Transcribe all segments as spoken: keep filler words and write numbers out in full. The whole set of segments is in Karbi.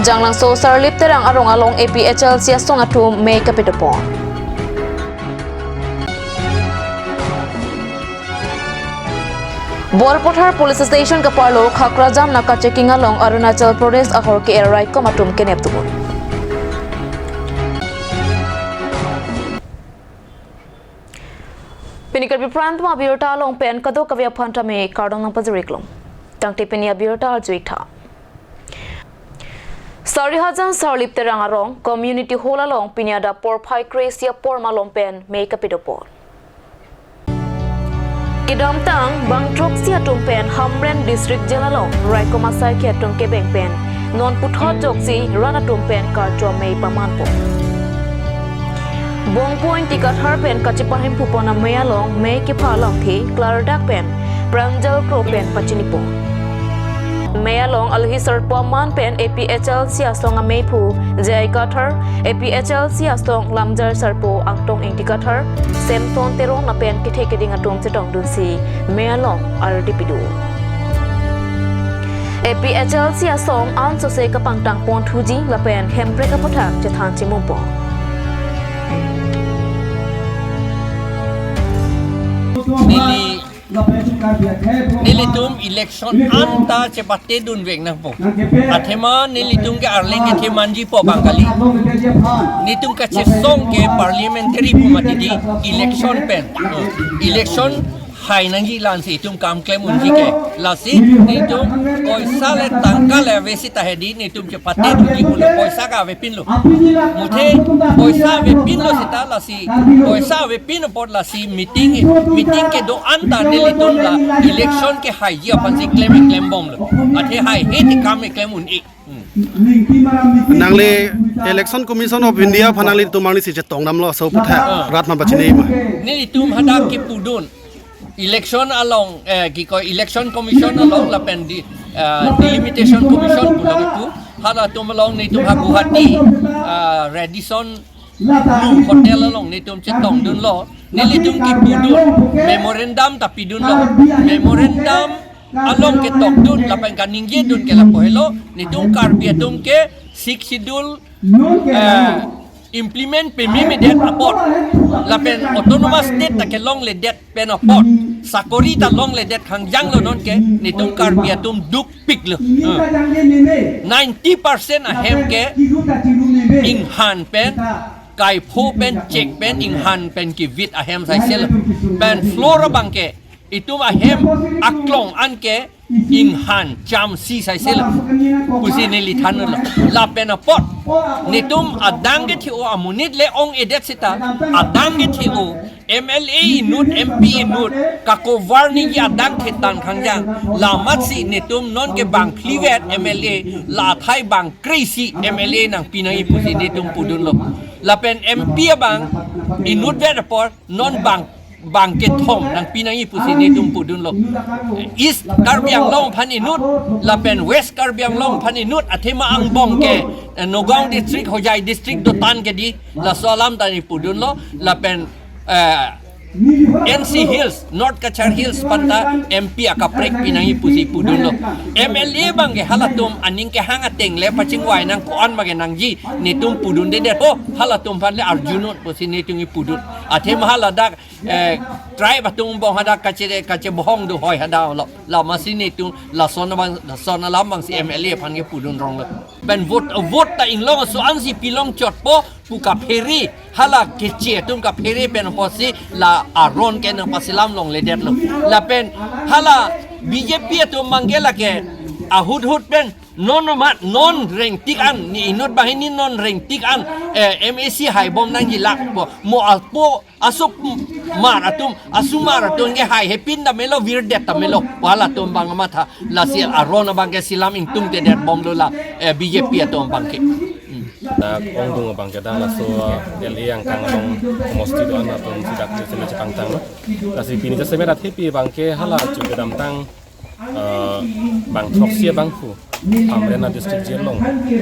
Janglangso Sarlip Terang arong along A P H L C asong atum mei kapedopon. Borpathar Police Station kaparlo Khakrajam naka checking along Arunachal Pradesh ahorke raikom atum kenep tubun. Pini Karbi Prime Time abirta along pen kadokave aphan tame kardom nangpajir-ik lom. Tangte pini abirta arju-ik tha. Sarihajan Sarlip Terang arong Community Hall along pini adap porphai kre-isi apor malom pen mei kapedopon. Kedamtang bang throksi atum pen Hamren District Jail along raikom asaikhi atum kebeng pen non puthot joksi rat atum pen karcho mei pamanpo. Bongpo Ingti Kathar pen kachepahemphu pon amei along mei kepha alamthe klardak pen Pranjal Kro pen pachinipo. Mei along alohi sarpo aman pen A P H L C asong ameiphu J I Kathar, A P H L C asong lamjar sarpo Angtong Ingti Kathar, Semton Teron lapen kethe keding atum chetongdunsi mei along ardi pido. A P H L C asong ansose kapangtang pon thuji lapen Hemprek aputhak chethan chimum pon. Neli, nelitum election anta chepate dunvek nangpo. Athema nelitum ke arleng kethe manjipo bang kali. Nelitum kachesong ke parliamentary pu mati di election pen. Election hai nangji la-ansi itum kam klem unji ke. Lasi nelitum poisa le tangka le ave seta hedi nelitum chepate dunji pulo, poisa ka avepinlo. Muthe poisa avepinlo seta lasi poisa avepin apot lasi meeting, meeting kedo anta nelitum la election ke haiji aphansi klem eklem bomlo. Athe haihe te kam eklem un-e. Nangli Election Commission of India aphan nanglitum arnisi chetongdamlo aso aputhak rat aphan pachini ma? Nelitum hadak kepudun. Election along, eh, kiko Election Commission along lapen di, eh, Delimitation Commission pulo kipu. Halatum along nelitum ha Guwahati, eh, Radisson Blu Hotel along nelitum chetongdunlo. Nelitum kepudun. Memorandum ta pidunlo. Memorandum along ketokdun lapen kaningjedun ke lapu helo. Nelitum Karbi atum ke Sixth Schedule, eh, implement pememedet apot lapen autonomous state ta kelongledet pen apot, sakori ta longledet hangjanglo nonke, nelitum Karbi atum dukpiklo. Hmm. Ninety percent ahem ke inghan pen, kaipho pen, chek pen, inghan pen kivit ahem saiselo. Pen floor abang ke itum ahem aklong an ke inghan chamsi saiselo pusi neli thanlo. Lapen apot nelitum adang kethe-o amonit le ong-edet seta, adang kethe-o M L A inut, M P inut kakovar ningje adang thetang khangjang. Lamatsi nelitum nonke bang phlivet M L A, la athai bang kre-isi M L A nangpi nangji pusi nelitum pudunlo. Lapen M P abang inutvet apot non bang, bang kethom nangpi nangji pusi nelitum pudunlo. East Karbi Anglong aphan inut, lapen West Karbi Anglong aphan inut, athema angbong ke, eh, Nagaon District, Hojai District dotan ke di, laso alam ta neli pudunlo, lapen, eh, N C Hills, North Cachar Hills aphanta M P akaprek pi nangji pusi pudunlo. M L A abang ke halatum aning kehang ateng le pachingvai nang ko-an ma ke nangji, nelitum pudundedet. Oh, halatum aphan le arjunnon pusi nelitum kepudun. Athema haladak, eh, tribe atum angbong hadak kache, kachebohong do hoi hadak lo. Lamatsi nelitum lason abang, lason alam abangsi M L A aphan kepudun ronglo. Pen vote, vote ta inglong aso ansi pilong chotpo pu kaphere, hala keche atum kaphere pen apotsi la aron ke nangpasilam longledetlo. Lapen hala B J P atum abang ke lake ahut hut pen non mat non rengtik an, ne inut banghini non rengtik an, eh, M A C haibom nangji lakpo, mo alpo asomar atum, asomar atum ke haihepin ta melo, virdet ta melo, halatum abang matha, lasi aron abang ke silam ingtungtedet bomlo la, eh, B J P atum abang ke. Hmm. Dak ongdung abang ke dak laso L A angkang along homosti do-an atum si dak seme chepangtanglo. Lasi pini jasemet athepi abang ke hala chu kedamtang, eh, bang throksi abangphu Hamren a-district jail along, eh,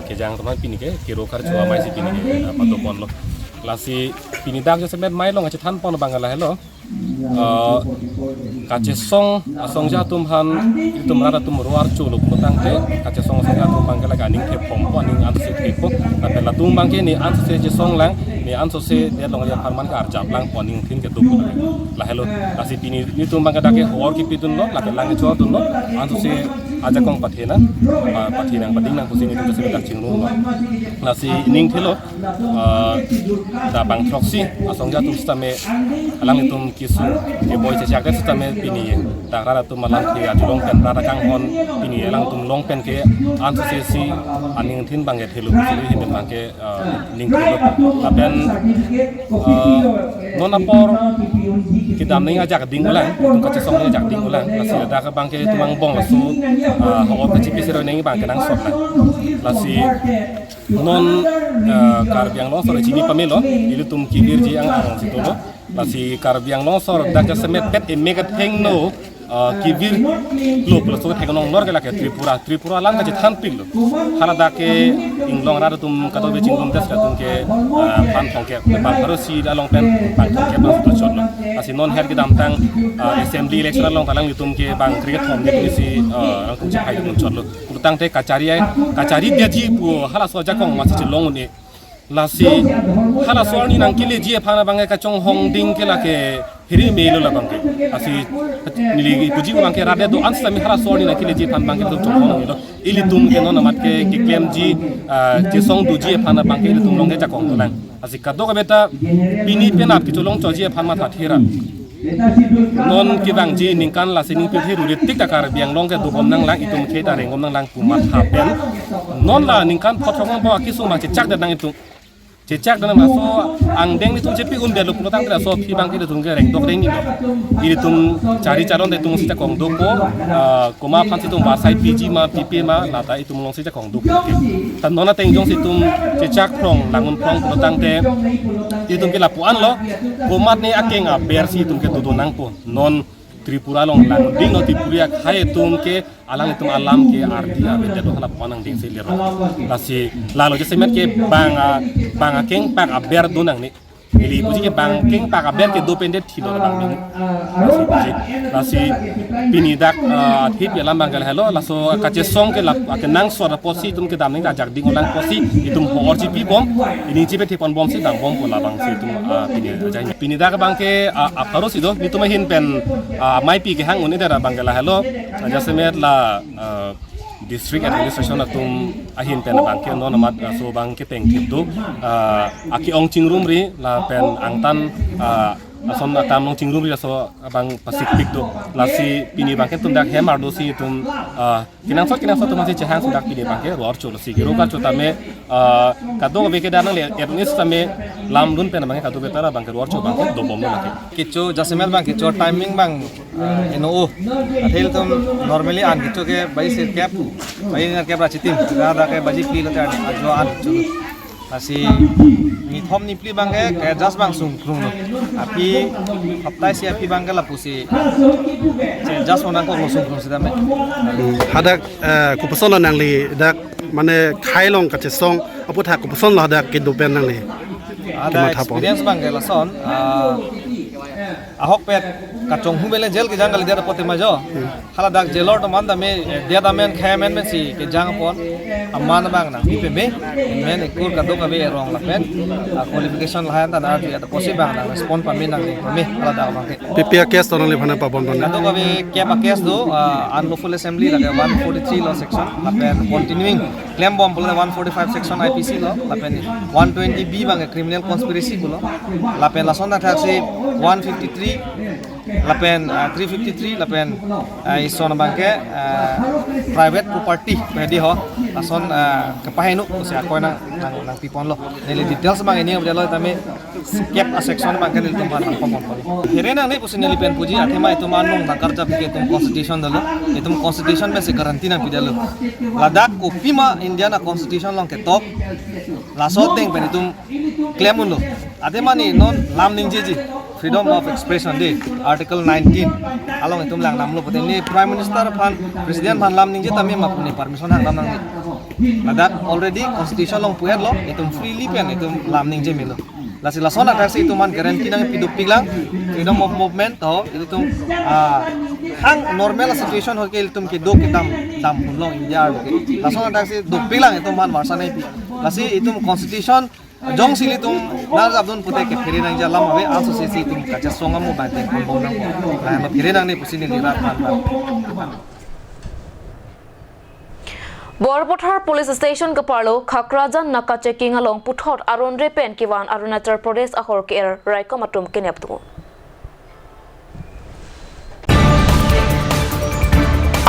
kejang atum aphan pini ke kero karcho amei si pini ke, eh, patoponlo. Lasi pini dak jasemet mei along achethanpon abang lahelo. Eh, kachesong asongja atum aphan itum rat atum ro-archo lo pulotangte, kachesong asongja atum abangke lake aning thepompo, aning ansose thepo. Lapen latum abangke ne ansose chesong lang, ne ansose det longle apharman ke arjap langpo, aning thin kedo pu. Lahelo, lasi pini netum abangke dak ke hor kipidunlo, lapen lang kechordunlo, ansose ajakong pathenang, pa-, pathenang padingnang pusi netum jasemet dak chingrumlo. Lasi ning thelo, eh, dak bang throksi asongja atum sitame alanglitum kesung keboi chechakdet sitame pini dak rat atum alam ke ajulong pen rat akanghon pini alangtum along pen ke ansose si aning thin abangke thelo pusi ahin pen abangke, eh, ning thelo. Lapen, eh, non apor kedam ning ajak ding ulang, itum kachesong ning ajak ding ulang. Lasi ladak abangke itum angbong laso, eh, hor kachipi sero ning abangke nangsot lang. Lasi non, eh, Karbi Anglong asor chini pamelo, ilitum kevirji ang arong si dolo. Lasi Karbi Anglong asor dak jasemet pet emek athengno, eh, kevirlo pulo, laso theklong lor ke lake Tripura, Tripura alam kachethanpiklo. Haladak ke inglong rat atum kadokave chingrum tes latum ke, eh, bang thomkep, bang pharo isi along pen bang thomkep bang sutur chotlo. Lasi non her kedamtang, eh, assembly election along ta alanglitum ke bang kre-kethom ni si, eh, alangtum chephai dun chotlo. Pulotangte kachari ai, kachari diaji pu halaso ajakong masi chelong un-e. Lasi halaso arni nangkeleji aphan abangke kachonghong ding ke lake phere melo labangke. Lasi neli puji abangke rat do-an sitame halaso arni nangkeleji aphan abangke itum chonghong lo. Ilitum ke non amat ke keklemji, ah, chesong doji aphan abangke ilitum along ke jakong dolang. Lasi kadokave ta pini penap kecholong choji aphan matha thera. Non kevangji ningkan lasi ning pirthe ruri tik ta Karbi Anglong ke dobom nanglang, itum khei ta rengbom nanglang pu matha pen. Non la ningkan phothong abang kesung abang chechakdet nang itum. Chechakdet nang laso angdeng netum chepi-un detlo pulotangte laso aphi abangke itum ke rengdok rengni lo. Ilitum chari charon ta itum si jakong dopo, ah, komat aphan si itum varsai piji ma pipe ma lata itum along si jakong dopo. Ta non ateng jongsi itum chechak phrong, lang-un phrong pulotangte itum ke lapu-an lo, komatne akeng aber si itum ke dodun nangpo. Non Tripura along lang ding lo, Tripura akhei atum ke alanglitum alam ke ardi avedetlo, hala pon nangdengsi lero. Lasi lalo jasemet ke bang, ah, bang akengpak aber do nangne. Ili puji ke bang kengpak aber kedo pen det thilo bang ding. Lasi puji. Lasi pini dak, ah, athip alam abangke lahelo, laso kachesong ke lap, ah, kenangsot apotsi itum kedam ning ajak ding ulang apotsi itum hor chipibom. Ili chipe theponbomsi dambompo labangsi itum, ah, pini ajai. Pini dak abangke, ah, aparo si do, netum ahin pen, ah, maipi kehang un-edet abangke lahelo, ah, jasemet la, ah, district administration atum ahin pen abangke non amat, ah, laso abangke pengthip do, ah, ake-ong chingrumri lapen angtan, ah, lason atam along chingrumri laso abang pasikpik do. Lasi pini abangke itum dak hem ardo si itum, ah, kenangsot kenangsot atum si chehang sudak pini abangke ro-archo lasi kero-archo tame, ah, kadokave ke dak nangle etnis tame lamdun pen abangke kadokave ta abangke ro-archo abangke dobomlo lake. Kecho jasemet abang kecho timing abang, ah, eno o. Athe ilitum normally an kecho ke baji sirkep, baji nerkep ra chitim, dak dak ke baji phli lote an, ajo an kecho. Lasi nithom niphli abangke ke adjust abang sungkrunglo. Aphi hapta isi aphi abangke lapusi che adjust nangkoklo sungkrung sitame. Hmm. Hadak, eh, kopuson lo nangli dak mane khei along kachesong aphuthak kopuson lo hadak kedo pen nangli? Ada kematha pon experience abangke lason, ah, ahokpet kachonghu mele jail kejang kalidet apot tema jo. Hmm. Haladak jailor atum an tame, eh, det amen khei amen pensi kejang pon. Aman abang nangpipe me, men ekur kadokave erong lapen, ah, qualification lahai an ta nang arju ya ta posi abang nang respond pame nangding pame haladak abangke. Pi pi a-case do nangliphan pabon pon? Kadokave kep a-case do, ah, unlawful assembly lake one forty-three law section, lapen continuing klembom pulo one forty-five section I P C lo, lapen one twenty B abangke criminal conspiracy pulo, lapen lason athaksi one fifty-three, lapen, ah, three fifty-three, lapen, ah, ison abangke, ah, private property pedi ho, lason, ah, kepahenu pusi akoi nang, nang, nangpiponlo. Neli details abang ini udah lo tame kep a-section abangke nelitum aphan nangpapon pon. Here nangne pusi neli pen puji athema itum anung nangkarjap ke itum constitution dolo. Itum constitution pensi guarantee nangpi dolo. Ladak kopima Indian a-constitution along ketok, laso ateng pen itum klem unlo. Athema ne non lam ningjeji, freedom of expression de, Article nineteen along itum lang namlo pute ne Prime Minister aphan, President aphan lam ningje tame ma pu ne permission hang lam nangne. Ladak already constitution along pu-etlo, itum freely pen itum lam ningje melo. Lasi lason athak si itum aphan guarantee nangpi dopik lang, freedom of movement to, itum, ah, hang normal situation hoike itum kedo kedam dam hunlong India arlo ke. Lason athak si dopik lang itum aphan varsa nangpi. Lasi itum constitution jongsi ilitum nang jabdun pute kephere nangji alam ave, anso si itum kachesong amo banteng kumbong nang. Lahenlo phere nangne pusi neli rat aphan. Borpathar Police Station kaparlo Khakrajan naka checking along puthot aron re pen kevan Arunachal Pradesh ahor ke-er raikom atum kenep do.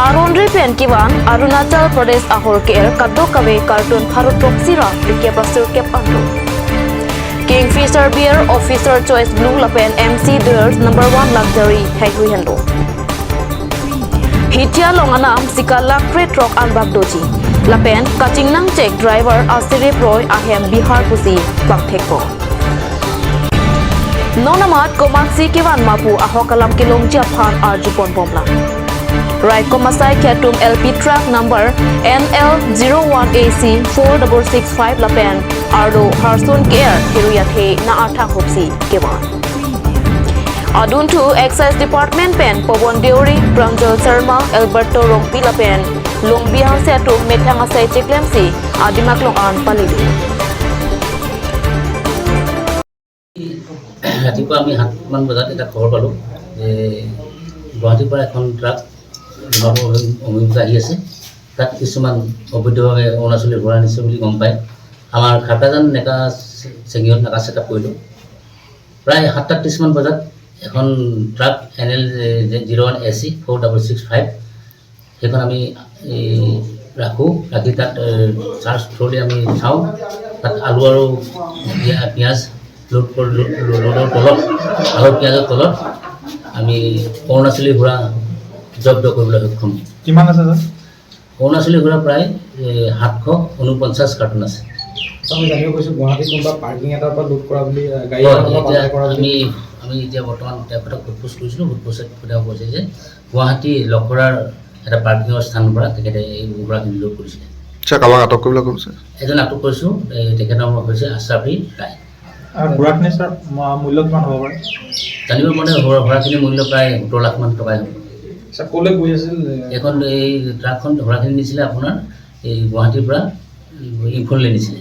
Aron re pen kevan Arunachal Pradesh ahor ke-er kadokave carton pharo throksi ra phlikep ra sirkep an do. Kingfisher Beer, Officer Choice Blue lapen M C Doyers Number One Luxury haihui hendo. Hithi along anam sika lakh kre throk anbak doji. Lapen kachingnang chek driver asirip roi ahem Bihar pusi bangthekpo. Non amat komatsi kevan ma pu ahok alam kelongji aphan arjupon bomlang. Raikom asai khe atum L P truck number N L zero one A C four double six five lapen arlo harsun ke-er hirui athe na arthak hopsi kevan. Adunthu Excise Department pen Pabon Deuri, Pranjal Sharma, Alberto Rongpi lapen Longbi Hanse atum methang asai cheklemsi adim aklong an pali do. ৰাতিপুৱা আমি সাতমান বজাত এটা খবৰ পালোঁ যে গুৱাহাটীৰ পৰা এখন ট্ৰাক ডিমাপুৰ অভি-, অভিমুখে আহি আছে। তাত কিছুমান অবৈধভাৱে অৰুণাচলী সুৰা আনিছে বুলি গম পাই আমাৰ খাকাজান নেকা চে-, চেঙিঙত নাকা চেকআপ কৰিলোঁ। প্ৰায় সাতটা ত্ৰিছমান বজাত এখন truck N L zero' one A C four double six five, সেইখন আমি এই ৰাখোঁ, ৰাখি তাত, এ, চাৰ্জ থ্ৰ'লি আমি চাওঁ। তাত আলু আৰু পিয়া-, পিঁয়াজ লোড কৰি, লোড, লোডৰ তলত, আলু পিঁয়াজৰ তলত আমি অৰুণাচলী সুৰা জব্দ কৰিবলৈ সক্ষম হওঁ। কিমান আছে, ছাৰ? অৰুণাচলী সুৰা প্ৰায়, এ, সাতশ ঊনপঞ্চাছ কাৰ্টুন আছে। ছাৰ, আমি জানিব পাৰিছোঁ গুৱাহাটীত কোনোবা পাৰ্কিং এটাৰ পৰা লুট কৰা বুলি, এ, গাড়ী হয়, এখনৰ পৰা এতিয়া পাচাৰ কৰা বুলি। আমি, আমি এতিয়া বৰ্তমান তেখেতক সোধ পোছ কৰিছিলোঁ, সোধ পোছত তেওঁ কৈছে যে গুৱাহাটী লখৰাৰ এটা পাৰ্কিঙৰ স্থানৰ পৰা তেখেতে এই সুৰাখিনি লোড কৰিছিলে। ছাৰ, কাৰোবাক আটক কৰিবলৈ কৈছে? এজন আটক কৰিছোঁ, এ, তেখেতৰ নাম হৈছে আছাবি ৰায়। আৰু সুৰাখিনি, ছাৰ, মা-, মূল্য কিমান হ'ব পাৰে? জানিব মানে সুৰা-, সুৰাখিনিৰ মূল্য প্ৰায় সোতৰ লাখ মান টকাই হ'ব। ছাৰ, ক'লৈ গৈ আছিল? এইখন, এই ট্ৰাকখন সুৰাখিনি নিছিলে আপোনাৰ এই গুৱাহাটীৰ পৰা ইম্ফললৈ নিছিলে।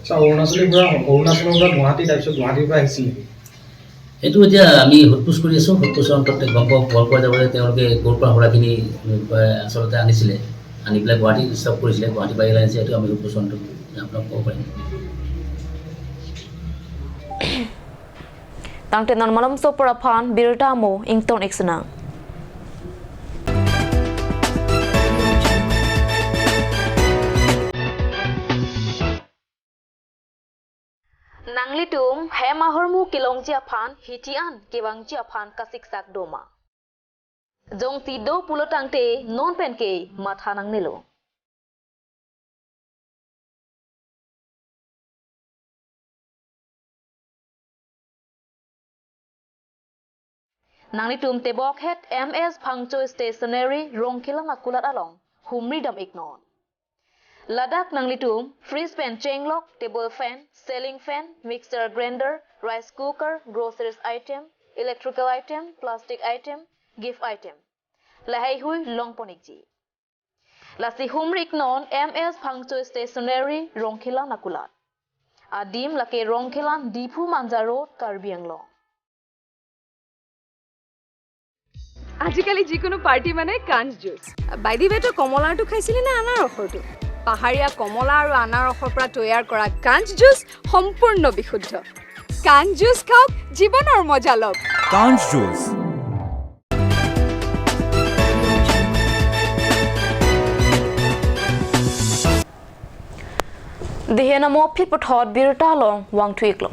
ছাৰ, অৰুণাচলৰ পৰা, অৰুণাচলৰ পৰা গুৱাহাটী, তাৰপিছত গুৱাহাটীৰ পৰা আহিছিলে? এইটো এতিয়া আমি সোধ পোছ কৰি আছোঁ। সোধ পোছৰ অন্তত গম পাব, গম পোৱা যাব যে তেওঁলোকে ক'ৰ পৰা সুৰাখিনি, এ, আচলতে আনিছিলে, আনি পেলাই গুৱাহাটীত ষ্টক কৰিছিলে, গুৱাহাটীৰ পৰা ইয়ালৈ আনিছে, এইটো আমি সোধ পোছৰ অন্তত আপোনাক ক'ব পাৰিম। Tangte non malomso apor aphan birta amo ington ik si nang. Nanglitum hem ahormu kelongji aphan hithi an kevangji aphan kasiksak doma? Jongsi do pulo tangte non penke matha nangnelo. Nanglitum tebok het M S Phangcho Stationery Rongkhelan akulat along humri dam iknon. Ladak nanglitum fridge pen chenglok, table fan, ceiling fan, mixer grinder, rice cooker, groceries item, electrical item, plastic item, gift item, lahaihui longpon ikji. Lasi humri iknon M S Phangcho Stationery Rongkhelan akulat. Adim lake Rongkhelan, Diphu Manja Road, Karbi Anglong. আজিকালি যিকোনো পাৰ্টি মানে কাঞ্চ জুচ। বাইদেৱেতো কমলাৰটো খাইছিলি নে আনাৰসৰটো? পাহাৰীয়া কমলা আৰু আনাৰসৰ পৰা তৈয়াৰ কৰা কাঞ্চ জুচ সম্পূৰ্ণ বিশুদ্ধ। কাঞ্চ জুচ খাওক, জীৱনৰ মজা লওক। কাঞ্চ juice. Dihen amo phit puthot birta along vangthu iklo.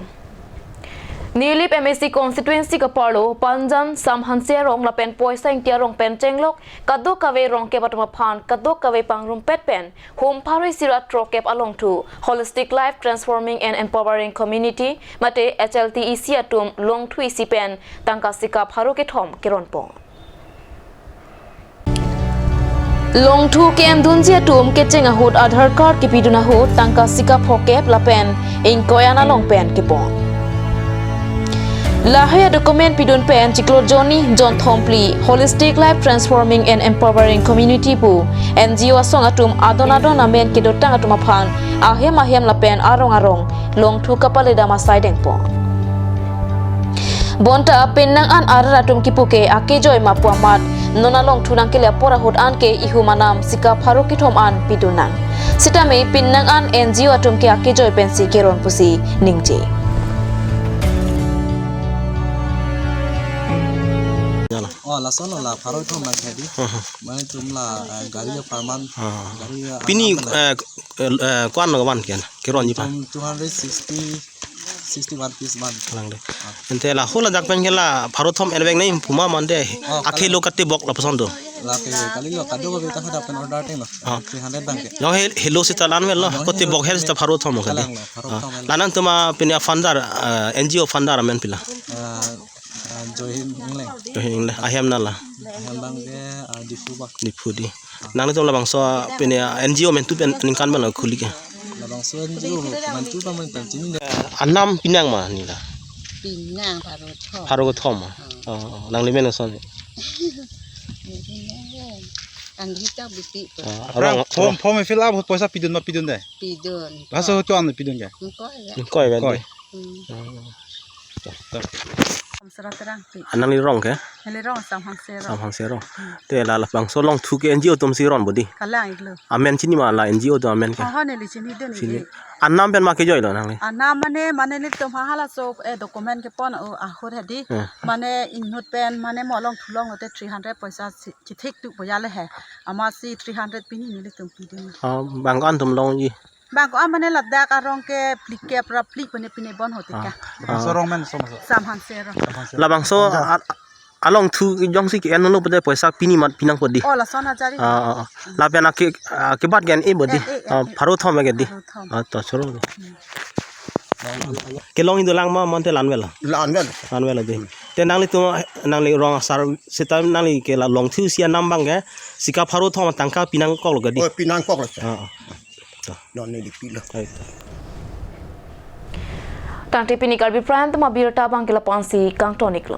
Nilip M A C constituency kaparlo Panjan Sam Hanse arong lapen Poisa Ingti arong pen chenglok kadokave rongkep atum aphan kadokave pangrumpet pen hum pharo isi ra throkkep alongthu Holistic Life Transforming and Empowering Community mate H L T E C atum longthu isi pen tangka sika pharo kethom keronpon. Longthu ke-endunji atum kecheng ahut Aadhaar card kepidun ahut tangka sika phokep lapen ingkoi an along pen kepon. Lahai a-document pidun pen chiklo jonni jonthom phli Holistic Life Transforming and Empowering Community pu N G O asong atum adon adon amen kedotang atum aphan ahem ahem lapen arong arong longthu kapaledam asai dengpon. Bonta pinnang an arat atum kipu ke akejoi ma pu amat non alongthu nangkele apor ahut anke ihum anam sika pharo kethom an pidun nang. Sitame pinnang an N G O atum ke akejoi pensi keron pusi ningje. Oh, lason lo la pharo kethom nangkele di. Mane itum la, eh, gari ya parman. Ah. Gari ya Pini, anam la. Eh, eh, eh, ko-an lo van kian? Keronji pa? Itum two hundred sixty, sixty-one piece man. Lang de. Ah. Ante la hula dak pen ke la pharo thom envek nai puma mande. Oh, akhe kali. Lo kate bok lapuson do. Lake kali lo kado ko beta hada pen order teng lo. Ah. Three hundred bang ke. Yong he, helo sita lanvel lo. Yong kote helo bok hel sita pharo thom kali. Kalang lo, pharo thom. Ah. Lanang tuma pinia founder, eh, N G O founder amen pila. Ah, ah, Johin Engleng. Johin Engleng. Ahem na la. Ahem bang ke, ah, Diphu bang. Diphu di. Nangli tum labangso pinia N G O mentu pen ningkan bang lo khuli ke? Labangso N G O mentu bang men pen chini de. Anam pinang ma nila? Pinang pharo thom. Pharo kethom ma? Hmm. Oh, oh. Nangli men son? Ang hita biti pa. Ah, Aphrang rong, form, rong. Form fill up ahut poisa pidun ma pidun de? Pidun. Laso ahut ko-an pidun ke? Ingkoi ya. Ingkoi ben Ingkoi. Di. Hmm. Oh. Samsera Terangpi. Anang ni rong ke? Neli rong Samhangse rong. Samhangse rong. Hmm. Te la labangso longthu ke N G O atum si ron bodi. Kalang iklo. Amen chini ma la N G O atum amen ke? Oh, neli chini dun. Chini. Ini. Anam pen ma kejoi lo nangli? Anam mane, mane nelitum ha halaso, eh, document kepon, oh, ahut hedi. Eh. Mane inut pen, mane mo longthu long te three hundred poisa si, chithik tu boya le he. Amatsi three hundred pini nelitum pidun. Oh, bang ko-an atum longji? Bang ko-an mane ladak arong ke phlikep ra phli pene pine bon ahut ke. Ah, ah. Sorong men song so. Samhangse rong. Samhangse. Labangso Samhangse. A-, a-, alongthu jongsi ke-en lo pute poisa pini mat pinang bodi. Oh, lason ajari. Ah, ah, ah. Lapen ake, ah, kebat ke-en e bodi. Eh, eh, eh, Ah, eh. Pharo thom ke di. Pharo thom. Ah, to sorong. Hmm. Kelong indo lang ma mante lanvel. Lanvel. Lanvel di. Te nanglitum nangli rong asar sita nangli ke la longthu si anam bang ke sika pharo thom tangka pinangkok lo ke di. Oh, pinangkok lo. Ah, ah. Non neli pilo. Ai to. Tangte pini Karbi Prime atum abirta bang ke lapu-an si kangton iklo.